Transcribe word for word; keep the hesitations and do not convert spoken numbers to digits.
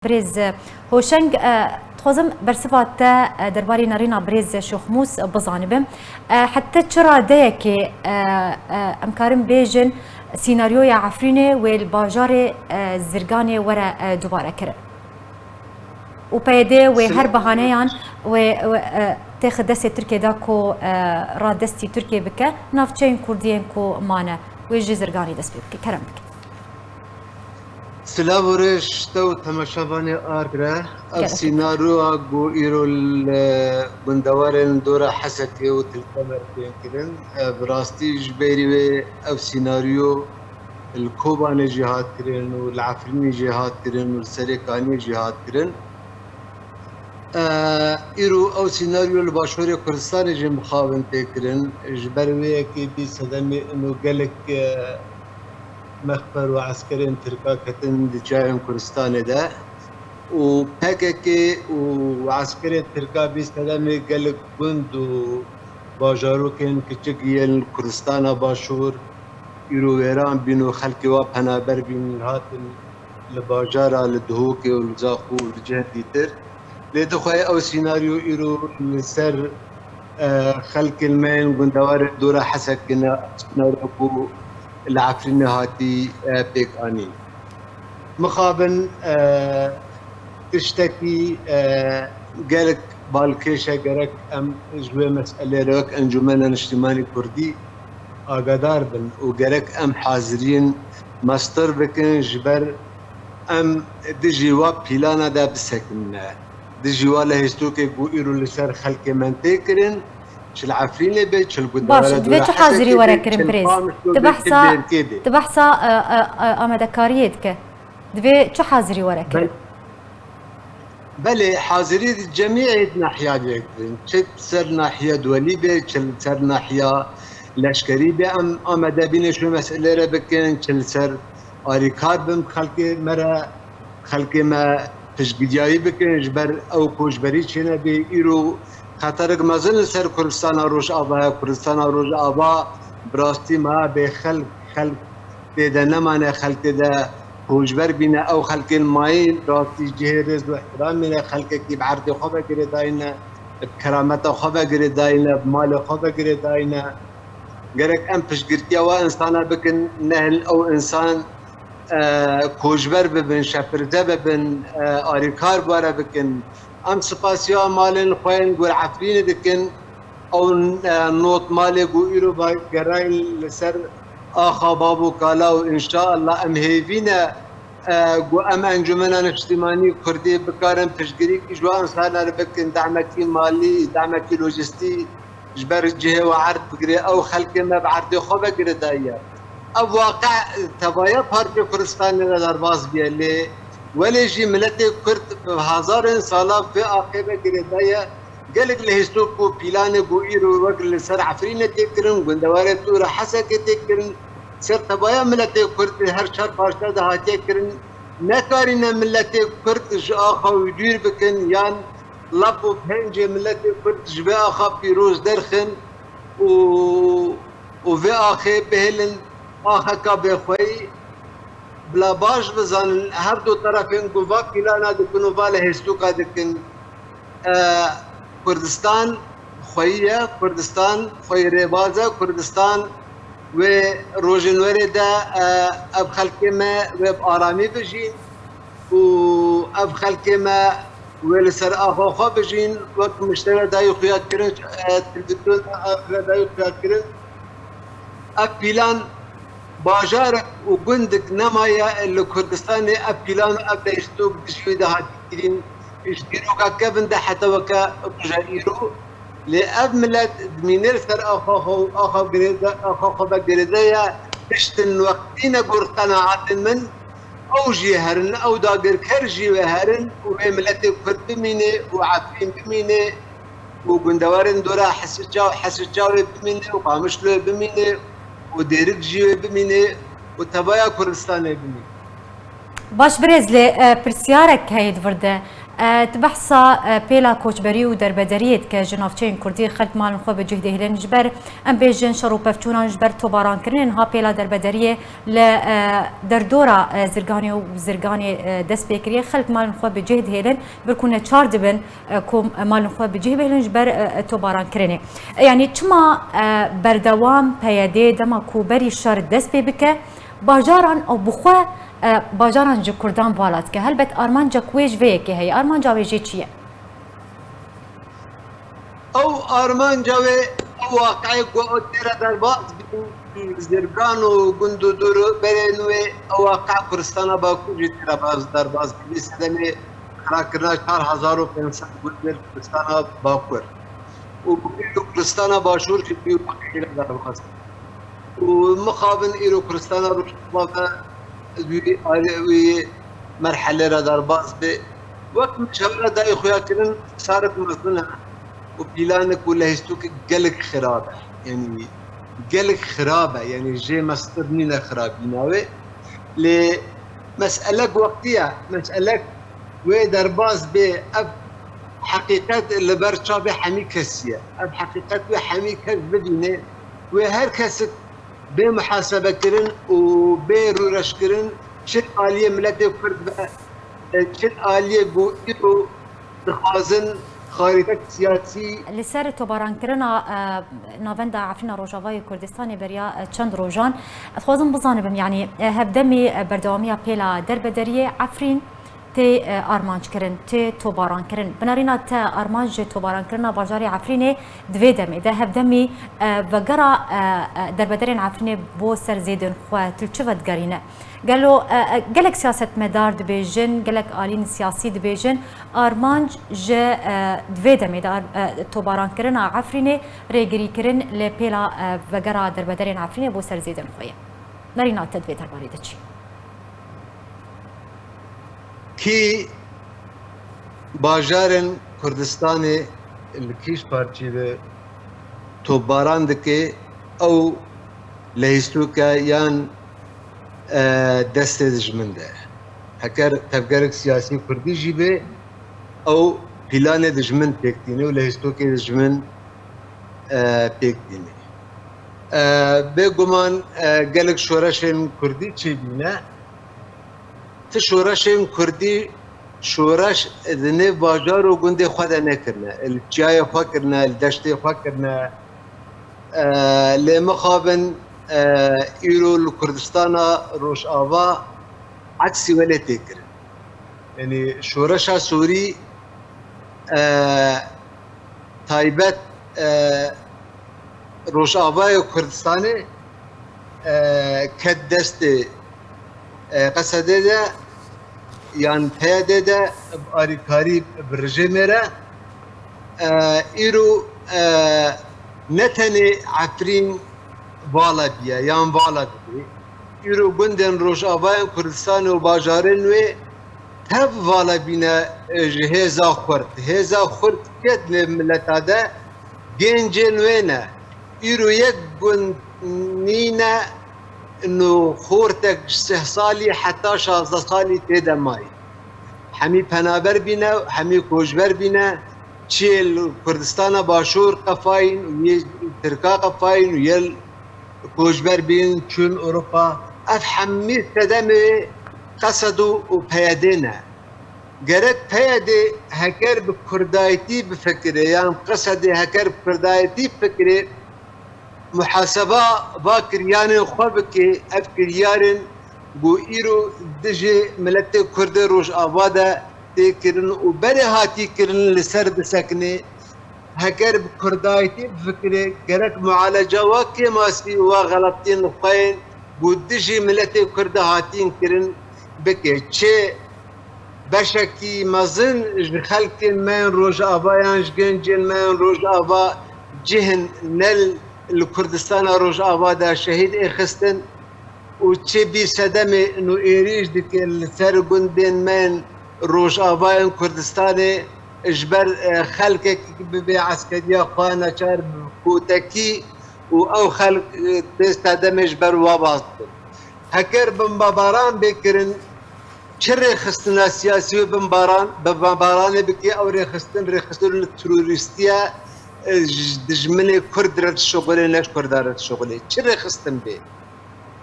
Birêz Hoşeng, e, dixwazim bersiva te, e, derbarê nerîna birêz Şoxmûs bizanibim. E, heta çi radeyekê, e, e, em karin bêjin sînaryoya Efrînê wê li bajarê, e, Zirganê were, e, dubare kirin? Û P Y D wê her bihaneyan wê, wê, e, têxi destê Tirkiyê de ku, e, radestî Tirkiyê bike, navçeyên Kurdî yên ku mane, wê ji Zirganê dest pê bike. Kerem bike. Silav û rêş te û temaşevanê Ark re. Ev Gelek sînaryoya ku îro li gundewarên dora Hesekê û Til Kemer tên kirin, e, bi rastî ji berî wê ev sînaryo li Kobanê jî hat kirin û li Efrînê jî hat kirin û li Serêkaniyê jî hat kirin. E, îro ew sînaryo li Başûrê Kurdistanê jî mixabin tê kirin. Ji ber wê yekê bî sedemê ino gelek, e, mexber û eskerên Tirka ketin di çiyayên Kurdistanê de û P K K û eskerên Tirka bî sedemê gelek gund û bajarokên kiçik yên li Kurdistana Başûr îro wêran bîn û xelkê wa penaber bîn hatin li bajara, li Duhokê û li Zaxo û li cihên dîtir. Lê dixwe ew sînaryo îro li ser, e, xelkên me yên gundewarên dora Hesekê ne, sînaryo ku li Efrînê hatî, e, pêk anîn. Mixabin, e, tiştekî, e, gelek balkêş e, gerek em ji wê meselê re wek Encûmena Niştimanî Kurdî agadar bin û gerek em haziriyên mestir bikin ji ber em dijî wa pîlana de bisekine. Dijî wa lehistokê ku îro li ser xelkê me tê kirin, çi li Efrînê be, çi li Baş, gundewara divê dora çi hazirî Hesekê were be, kirin çi li birêz? Qamişlo Ti be, çi behsa, Dêrkê be. Ti behsa, e, e, e, amadekariyê dike. Divê çi hazirî were kirin? Bel-, belê, hazirî di cemî êd nahiya dê kirin. Çi ser nahiya duwelî be, çi ser nahiya leşkerî be, em amade bîne şu meselê re bikin, çi li ser arîkar bin xelkê me re, xelkê me piştgiriyayî bikin, ji ber ew koçberî çênebê. Îro xeterek mezin li ser Kurdistana Rojava ye. Kurdistana Rojava bi rastî maya bê xelk, xelk tê de nemane, xelkê de koçber bîne. Ew xelkên mayî rastî cihê rêz û ihtiramê ne, xelkekî bi erdê xwe ve girêdayî ne, bi kerameta xwe ve girêdayî ne, bi malê xwe ve girêdayî ne. Gerek em piştgirtiya wa insana bikin, nehêlin ew insan, e, koçber bibin, şepirde bibin, e, arîkar bi we re bikin. Em spasiya malên xwe yên ku li Efrînê dikin, ew, e, not malê ku îro vegerayîn li ser axa Bab û Kala û înşaallah em hêvî ne, e, ku em Encûmena Niştimanî Kurdî bikarin piştgirîkî ji wan insana re bikin, demekî malî, demekî lojîstî, ji ber cihê we erd bigire, ew xelkê me bi erdê xwe ve girêdayî ye. Ev waqe tevaya Partîya Kurdistanê re derbas bûye, lê welê jî miletê Kurd bi hezarên sala vê axê ve girêdaye. Gelek lehistokî û pîlanê ku îro wek li ser Efrînê tê kirin, gundewarê dora Hesekê tê kirin, ser tevaya miletê Kurd di her çar parçe de hatiye kirin, nekarîne miletê Kurd ji axa wî dûr bikin yan lap û pencê miletê Kurd ji vê axa pîroz derxin û, û vê axê bihêlin axeka bêxweyî. Bila baş bizanin, her du terefên ku va pîlana dikin û va lehêstoka dikin, e, Kurdistan xweyî ye, Kurdistan xweyî rêbaz e, Kurdistan wê rojên werê de, e, ev xelkê me wê bi aramî bijîn û ev xelkê me wê li ser axa xwe bijîn, wek min ji te re dayî xuya kirin, e, televîzyona re dayî xuya kirin. Ev pîlan bajarek û gundek nemaye li Kurdistanê ev pîlan û ev lehîstok dijî wî de hatî kirîn. Ji dîroka kevin de heta weke roja îro. Lê ev milet dimîne li ser axa xwe û axa girêde, axa xwe ve girêde ye. Piştin wextî ne gur qenaetên min. Ew jî herin, ew dagirker jî wê herin û wê miletê Kurd bimîne û Efrîn bimîne û gundewarên dora Hesirçaw-, Hesirçawê bimîne û Qamişloyê bimîne û Dêrik jî wê bimîne û tevaya Kurdistanê bimîne. Baş birêz, lê, e, pirsiyarek heye di vir de. E, tu behsa, e, pêla koçberî û derbederiyê dike ji navçeyên kurdî, xelk malên xwe bi cih dihêlin. Ji ber, em bêjin, şer û pevçûnan ji ber tobarankirinên ha pêla derbederiyê li, e, derdora, e, Zirganê û Zirganê, e, dest pê kiriye. Xelk malên xwe bi cih dihêlin, bir ku neçar dibin, e, ku malên xwe bi cih bihêlin ji ber, e, e, tobarankirinê. E, yanî çima, e, berdewam P Y D dema ku berî şer dest pê bike, bajaran ew bi xwe, e, bajaran ji kurdan vala dike. Helbet armancek wê ji vê yekê heye. Armanca wê jê çi ye? Ew armanca wê, ew waqiê ku ew tê re derbas bîn, zirgan û gund û dûr berên wê, ew waqia Kurdistana Bakur jî tê re baz-, derbas bîn. Vê sedemê xirakirina çar hezar û pênc sed gundên Kurdistana Bakur û Kurdistana Başûr jî vî waqiê re derbas bîn. Û mixabin îro Kurdistana Rojava ve wî alê wî merhelê re derbas be. Wek min ji hev re dayê xuya kirin, sarik mezin e û pîlanek û lehîstokek gelek xirab e. Yanî gelek xirab e. Yanî jê mestir nîne xirabîna wê. Lê meselek wextî ye. Meselek wê derbas bê. Ev heqîqet li ber çavê hemî kesî ye. Ev heqîqet wê hemî kes bibîne. Wê her kesik bê muhasebe kirin û bê rûreş kirin, çi aliyê miletê Kurd ve, e, çi aliyê ku îro dixwazin xarîtek siyasî. Li ser tobarankirina, e, navenda Efrîna Rojavayê Kurdistanê beriya, e, çend rojan, ez dixwazim bizanibim, yanî, e, hevdemî, e, berdewamiya pêla derbederiyê Efrîn, tê, e, armanc kirin, tê tobaran kirin. Binarîna te armanc ji tobarankirina bajarê Efrînê di vê demê de hevdemî, e, vegera, e, e, derbederên Efrînê bo ser zêdên xwe, tu li çi vedigerîne? Gelo, e, e, gelek siyasetmedar dibêjin, gelek alîn siyasî dibêjin, armanc ji, e, di vê demê de ar-, e, tobarankirina Efrînê rêgirîkirin li pêla, e, vegera derbederên Efrînê bo ser zêdên xwe ye. Nerîna te di vê derbarê de çi? Kî bajarên Kurdistanê li kîj parçî de topbaran dike, ew lehîstûke yan, e, destê dijmin de. Heker tevgerek siyasî kurdî jî bê, ew pîlanê dijmin pêk tîne û lehîstokê dijmin, e, pêk tîne. E, bêguman, e, gelek şoreşên kurdî çêbîne. Ti şoreşên kurdî şoreş di nêv bajar û gundê xwe de nekirine. Li çiyayê xwe kirine, li deştê xwe kirine. E, lê mixabin, e, îro li Kurdistana Rojava eksî welê tê kirin. Yanî şoreşa Sûrî, e, taybet, e, Rojavayê Kurdistanê, e, ket destê, e, Qesedê de yan P Y D de bi arîkarî bi rejîmê re, e, îro, e, ne tenê Efrîn vala bûye yan vala dibê. Îro gundên Rojavayên Kurdistanê û bajarên wê tev vala bîne, e, ji hêza xurt. Hêza xurt ket li mileta de gencên wê ne. Îro yek gund nîne, no xortek ji sih salî heta şazdeh salî tê de mayî. Hemî penaber bîne, hemî koçber bîne, çiyê li Kurdistana Başûr qefayîn û yê Tirka qefayîn û yê koçber bîn çûn Ewropa. Ev hemî sedemê Qesedû û P Y D ne. Gerek P Y D heker bi kurdayetî bifikire, yan Qesedê heker bi kurdayetî bifikire, muhaseba va kiryanên xwe bike, ev kiryarên ku îro dijî miletê Kurdê Rojava de tê kirin û berê hatî kirin li ser bisekine, heker bi kurdayetî bifikire, gerek mualeca wa kêmasî û wa xeletiyên xwe yên ku dijî miletê Kurd de hatîn kirin bike. Çi beşekî mezin ji xelkên me yên Rojava yan ji gencên me yên Rojava cihên ne li Kurdistana Rojava de şehîd ê xistin û çi bî sedemê nû êrîş dike li ser gundên me yên Rojava yên Kurdistanê ji ber, e, xelkek bibê eskeriya xwe neçar bi kotekî û ew xelk, e, tê sedemê ji ber wa bas dibin. Heker bombebaran bê kirin, Çi rêxistina siyasî wê bimbaran, bimbaranê bike, ew rêxistin, rêxistin terorîstiye, e, ji dijminê Kurd re dişuxulê, ne ji Kurda re dişuxulê. Çi rêxistin bê?